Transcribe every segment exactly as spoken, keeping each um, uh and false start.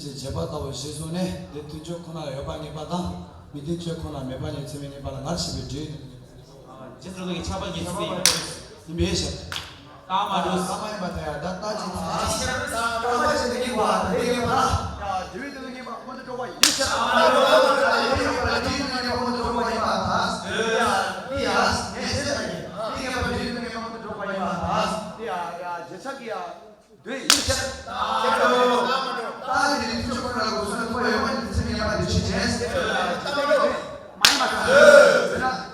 ཚིག་ཅེས་བྱེད་པ་ལྟ་བུ་ཞེས་གསུངས་ནས། དེ་མཐུན་ཕྱོགས་ཁོ་ན་ཡོད་པ་ངེས་པ་དང་། མི་མཐུན་ཕྱོགས་ཁོ་ན་མེད་པ་ཉིད་ཚད་མས་ངེས་པ་ལ་ངར་བྱེད་པའི་སྒྲས་ནི། རྗེས་སུ་འགྲོ་བའི་ཆགས་པ་ཉིད་ཚུལ་དུ་ཡིན་པ་ཡིན་པས་ཤེས། རྟགས་མ་གྲུབ། རྟགས་མ་ཡིན་པ་དེ་ཡང་ད་ལྟ་ཅི་ཚུལ་ཤེས། རྟགས་མ་ཅི་དེ་ཉིད་པ་དེ་ཡིན་པ་ལ། ཡང་དེ་བས་དེ་ཉིད་པ་སྔོན་དུ་འགྲོ་བ་ཡིན་ཤེས། རྟགས་མ་གྲུབ། དེ་ཡིན་པ་དེ་ཉིད་པ་སྔོན་དུ་འགྲོ་བ་ཡིན་པ་དང་། དེ་ཡང་དེ་ཡང་ངས་ཤེས་པ་ཡིན། དེ་ཉིད་པ་དེ་ཉིད་པ་སྔོན་དུ་འགྲོ་བ་ཡིན་པ་དང་། དེ་ཡང་ཡང་རྗེས་ཆགས་ཀྱི་ཡང་། དེ་ཡིན་ཕྱིར། རྟགས་དེ་ནི་མཐུན་ཕྱོགས་ཁོ་ན་ལ་འགོག་ཟོན་ཐོགས་ཡོད་པ་ནི་དེ་ཚེ་མི་ཉམས་པ་དེ་ཕྱིར་བྱས། མ་ཡིན་པ་དང་། འོ་ན།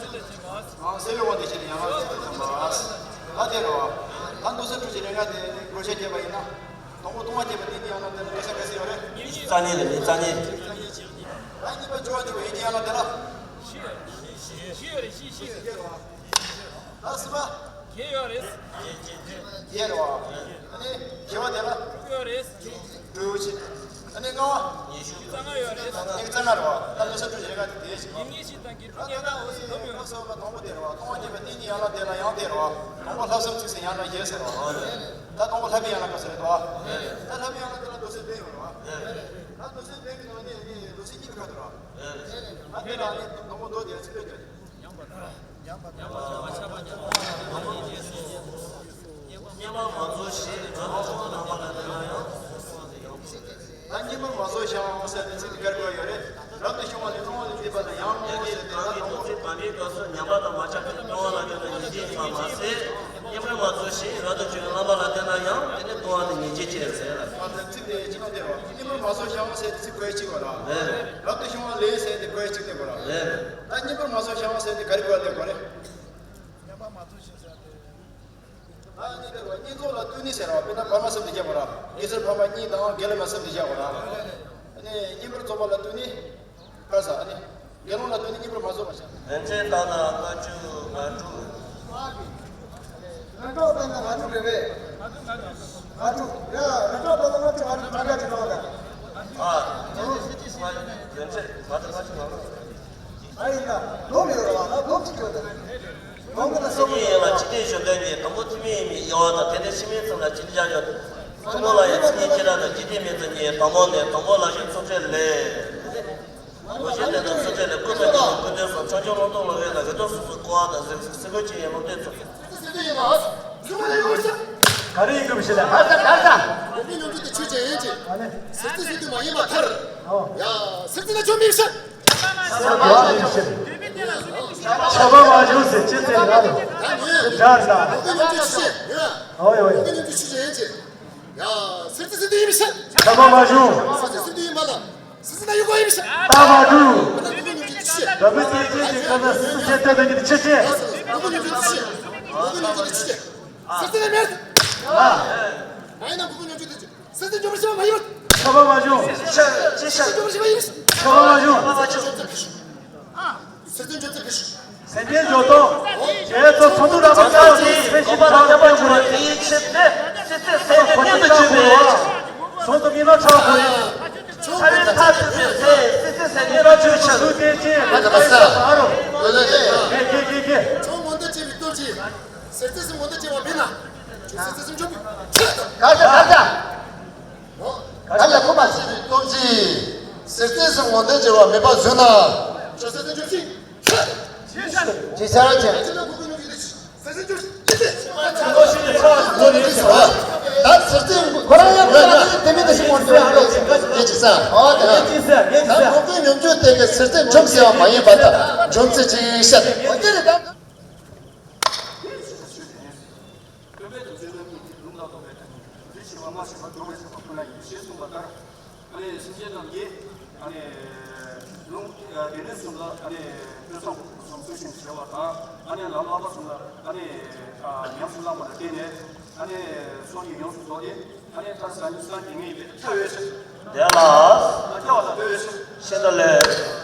ཚུལ་དུ་བྱེད་པ། ཨང་སེ་བའི་དབང་དུ་བྱས་ཏེ་ཡང་ལ་ཚུལ་དུ་བྱེད་པ། ད་དེ་རེད་བ། ད་མདོ་སོགས་དྲུག་གི་ལས་ཀ་དེ་བགོ་བཤའ་བརྒྱབ་པ་ཡིན་ན། དང་པོ་ལྟུང་བ་བརྒྱབ་པ་དེ་ནི་ཡང་ལ་དེ་ལ་དགག་བྱ་ག་ཚོད་ཡོད་རེད། རྩ་གཉིས་ལ་ནི་རྩ་གཉིས། ད་གཉིས་པ་སྦྱོར་བ་བརྒྱབ་པ་ཡིན་གྱི་ཡང་ལ་དེ་ལ། བཞི་ཡོད་རེད། བཞི་བཞི་བཞི་ཡོད་རེད་བ། ད་སྲིད་པ། བརྒྱད་ཡོད་རེད། བརྒྱད་རེད་བ། ཨ་ནི་བཞི་བ་དེ་ལ། དྲུག་ཡོད་རེད། དྲུག་བྱས། ཨ་ནི་ལྔ་བ། ཉི་ཤུ་རྩ་ལྔ་ཡོད་རེད། ཉི་ཤུ་རྩ་ལྔ་རེད་བ། ད་མདོ་སོགས་དྲུག་གི་ལས་ཀ་དེ་དེ་ཞིག་ཡིན། ཉིན་གཉིས་ཤིག་དང་དགེ་ཕྲུག་ཉེར་ལྔ་འོ་སི་ཐོབ་ཡོད། ལྷག་བསམ་ལ་དང་པོ་དེ་རེད་བ། ལྟུང་བ་བརྒྱབ་པ་གཏན་གཉིས་ཡང་ལ་དེ་ལ་ཡང་དེ་རེད་བ། དང་པོ་ལྷག་བསམ་ཚིག་ཟིན་ཡང་ལ་ཡེ་ཟེར་བ། ད་དང་པོ་ལྷག་པའི་ཡང་ལ་ག་ཟེར་རེད་བ། ད་ལྷག་པའི་ཡང་ལ་དེ་ལ་མདོ་སོགས་བདུན་ཡོད་རེད་བ། ད་མདོ་སོགས་བདུན་གྱི་ནང་ནས་ནི་མདོ་སོགས་གཉིས་པའི་ཁ་ཐུག་རེད་བ། ད་དེ་ལ་ནི་དང་པོ་མདོ་དེ་ཚིག་དོན་གྱི། གཉིས་པ་མ་རྫོགས་ཤིང་རབ་ཏུ་བྱུང་བ་རྣམ་པ་ལ་བརྟེན་ན་ཡང་། ད་གཉིས་པ་མ་རྫོགས་ཤིང་ཟེར་ཏེ་ཚིག་འདི་ག་རེ་དགོས་ཡོད་རེད། རབ་ཏུ་བྱུང་བ་ལས་ལྟུང་བ་ལས་འདས་པ་དང་ཡང་ཡང་གི་ཟེར་ཏེ་ད་དང་པོ། བར་མའི་སྐབས་སུ་ཉམས་པ་དང་མ་ཁྱབ་པའི་ལྟུང་བ་ལ་བརྟེན་ན་ཉེས་བྱས་ཡིན་པ་མ་ཟད། གཉིས་པ་མ་རྫོགས་ཤིང་རབ་ཏུ་བྱུང་བའི་རྣམ་པ་ལ་བརྟེན་ན་ཡང་དེ་ནི་ལྟུང་བ་དང་ཉེས་བྱས་ཀྱི་ཟེར་ལ། ཨ་ད་ཚིག་དེ་ཅི་ལ་འདེབས་རོགས། གཉིས་པ་མ་རྫོགས་ཤིང་ཟེར་ཏེ་ཚིག་དགོས་གཅིག་དགོས་ར། རེད། རབ་ཏུ་བྱུང་བ་ལས་ཟེར་ཏེ་དགོས་གཅིག་དེ་དགོས་ར། རེད། ད་གཉིས་པ་མ་རྫོགས་ཤིང་ཟེར་ཏེ་ག་རེ་དགོས་དེ་དགོས་རེད། ཉམས་པ་མ་རྫོགས་ཤིང་ཟེར་ཏེ། ཨ་ནི་དེ་བ་གཉིས་རྫོགས་ལ་ལྟོས་ནི་ཟེར་བ་དཔེར་ན་བར་མ་གསུམ་དུ་བཞག་པ་ར། དགེ་ཚུལ་ཕ་མ་གཉིས་དང་དགེ་ལས་མ་གསུམ་དུ་བཞག་པ་ར། ཨ་ནི་གཉིས་པར་རྫོགས་པ་ལ་ལྟོས་ནི། ག་ས་ཨ་ནི། དགེ་སློང་ལ་ལྟོས་ནི་གཉིས་པར་མ་རྫོགས་པ་བཞག་རིན་ཆེན་ལྟར་ན་ལྔ་བཅུ་ང་དྲུག་རིན་ཆེན་ལྟར་ན་ང་དྲུག་རེད་པས། ང་དྲུག་ཡ་རིན་ཆེན་ལྟར་ན་ལྔ་བཅུ་ང་དྲུག་གྲངས་ཀ་ཅིག་གཏོང་དང་། ཨ། རིན་ཆེན་ང་དྲུག་ང་དྲུག་ང་དྲུག་ཨ་ཡིན་ན་སྡོམ་ཡོད་རེད་བ། ང་སྡོམ་ཅིག་ཡོད་དེ། སྡོམ་གྱི་ན་སོ་སོ་ཡིན་ལ་འཇིག་རྟེན་གཞོན་དོན་གྱི་དང་པོ་ཐུན་མིན་ཡིན་པའི་དབྱེ་བ་དང་། དེ་ནས་ཕྱི་མའི་ཚུལ་ལ་ཇི་འདྲ་ཡོད། ཐུན་མོང་ལ་ཡང་མཚན་ཉིད་ཁྱད་པར་དང་འཇིག་རྟེན་མིན་ཚུལ་གཉིས། དང་པོ་ནི་དང་པོ་ལ་ཞེན་ཚུལ་ཁྲིམས་ལས། དགོས་གཞི་དེ་དང་ཚུལ་ཁྲིམས་ལས། ཀུན་ཏུ་རྒྱལ་བའི་སྐུ་དོན་སོགས། ཆོས་སྐྱོང་ལུང་སྟོང་ལ་དབེན་ན་འོད་སྟོང་སོ་སོའི་འཁོར་བ་དང་གཟིགས་ཚུལ་སེམས་ཁུར་ཅན་ཡིན་ལུང་བསྟན་ཚུལ། ག་རེ་ཡིན་དགོས་ཞེ་ན། ཧ་ས་ཧ་ས། དགོས་པའི་སྙོམས་འཇུག་དེ་ཆོས་ཅན་ཡིན་གྱི། ཨ་ནི། ཟེར་ཚུལ་ཟེར་དུས་མ་ཡིན་པར་ཐལ། ཨོ། ཡ། ཟེར་ཚུལ་ལ་ཆོས་མིན་ཕྱིར། ཟེར་བ་མིན་ཕྱིར། ཁྱབ་པ་མ་བྱུང་ཟེར་ཅི་ཟེར་ན་རོ། ད་ནི། དེ་འདྲ་ཟེར། དགོས་པའི་སྙོམས་འཇུག་ཆོས་ཅན། ཡ། ཨོ་ཡ་ཨོ་ཡ། དགོས་པའི་སྙོམས་འཇུག་ཆོས་ཅན་ཡིན་གྱི། ཡ། ཟེར་ཚུལ་ཟེར་དུས་ཡིན་མི་ཤེས། ཁྱབ་པ་མ་བྱུང་། ཟེར་ཚུལ་ཟེར་དུས་ཡིན་པ་ལ། ཟེར་ཚུལ་ན་ཡོད་དགོས་ཡིན་མི་ཤེས། རྟགས་མ་གྲུབ། ད་ནི་དགོས་པའི་སྙོམས་འཇུག་ཆོས་ཅན། རབ་དབྱེ་རྩོད་གཞི་གི་སྐབས་ན་སེམས་ཅན་གཏོད་པའི་གི་ཆོས་ཅན། དགོས་པའི་སྙོམས་འཇུག་ཆོས་ཅན། དགོས་པའི་སྙོམས་འཇུག་ཆོས་ཅན། ཟེར་ཚུལ་ན་མེད། ཨ། མ་ཡིན་ན་དགོས་པའི་སྙོམས་འཇུག་དེ་ཆོས། ཟེར་ཚུལ་འཇོག་པར་བྱེད་པ་མ་ཡིན་པར། ཁྱབ་པ་མ་བྱུང་། ཅི་ཅི་ཟེར་འཇོག་པར་བྱེད་པ་ཡིན། ཁྱབ་པ་མ་བྱུང་། ཟེར་ཚུལ་འཇོག་ཚུལ་གྱི། སེམས་ཅན་འཇོག་སྟངས། བྱས་ཙང་ཚོགས་འདུ་ར་མ་ཚོགས་ཏེ་ཚེ་ཞིག་དང་བསྟན་དགོས་རེད། དེའི་ཕྱིར་ཏེ་སྲིད་རྩེ་སེམས་ཅན་གཏན་དུ་གཅོད་པའི་ཚོགས་འདུ་མི་ལོ་ཆགས་དགོས་རེད། ཚ་བའི་མཐའ་གཅོད་པའི་ཚེ་སྲིད་རྩེ་སེམས་ཅན་ལ་གཅོད་ཕྱིར། ཚུལ་བསྟན་ཅིང་ལ་ཁ་ས་ཨ་རོ། དགེ་དགེ་དགེ་དགེ། ཚོགས་མང་དུ་བྱས་པའི་སྟོབས་ཀྱིས། ཟེར་ཚུལ་ཟེར་མང་དུ་བྱས་པ་མིན་ན། ཁྱོད་ཟེར་ཚུལ་ཟེར་འཇོག་པའི་ཆོས་དང་། ག་ས་ག་ས། ག་ལ་ཁོ་མ་ཟེར་བའི་སྟོབས་ཀྱིས། ཟེར་ཚུལ་ཟེར་མང་དུ་བྱས་པ་མེད་པར་བཟོས་ན། ཁྱོད་ཟེར་ཚུལ་འཇོག་ཅིང་། ཇི་ལྟར་བྱས། ཁྱོད་ལ་གོ་བའི་ནོར་གྱི་ཟེར་ཚུལ་འཇོག་ཅིང་། ཁོ་ཞིག་གི་ཕྱོགས་སུ་འགྲོ་ནས་ཟེར་བ། ད་ཟེར་ཚུལ་ཁོ་རང་ཡང་ད་ད་དེ་མིན་ད་ཞིག་མང་དུ་ཡང་འགྲོ་ཅིང་ད་ཅི་ཟེར། ཨོ་ད་ད་ཅི་ཟེར་ངས་ད་ཟེར། གོ་བའི་ཉམས་འགྱུར་དེ་གའི་ཟེར་ཚུལ་འཇོག་ཟེར་བ་མ་ཡིན་པ་དང་འཇོག་ཚུལ་ཅིག་བཤད། འོ་དེ་རེད་ད། སྟོན་པའི་དོན་ཚུལ་རྣམ་གཉིས་ཀྱི་ལུང་དང་རྟོགས་པའི་ཐ་སྙད་དོན་ཚུལ་ཕྱེ་བ་སྨྲ་ཞེས་པ་སྒྲུབ་པའི་ཟེར་བ་ཁོ་ན་ཡིན་ཞེས་གསུངས་པ་ལྟར། ཨ་ནི་སེམས་ཅན་རྣམས་ཀྱིས་ཨ་ནི་ལུང་སྡེ་སྣོད་གསུམ་ལ་ཨ་ནི་ཐོས་བསམ་སྒོམ་གསུམ་ཚུལ་བཞིན་བྱས་པ་དང་། ཨ་ནི་ལམ་བསླབ་པ་གསུམ་ལ་ཨ་ནི་ཉམས་སུ་བླངས་པ་ལ་བརྟེན་ནས་ཨ་ནི་སོ་སྐྱེ་ཡོངས་སུ་རྫོགས་ཏེ་ཨ་ནི་མཐར་སངས་རྒྱས་ངེས་པའི་ཐར་བའི་ཕྱིར། དེ་ལ་ཐར་བ་ལ་འབད་བའི་ཕྱིར། ཤེས་དང་ལས།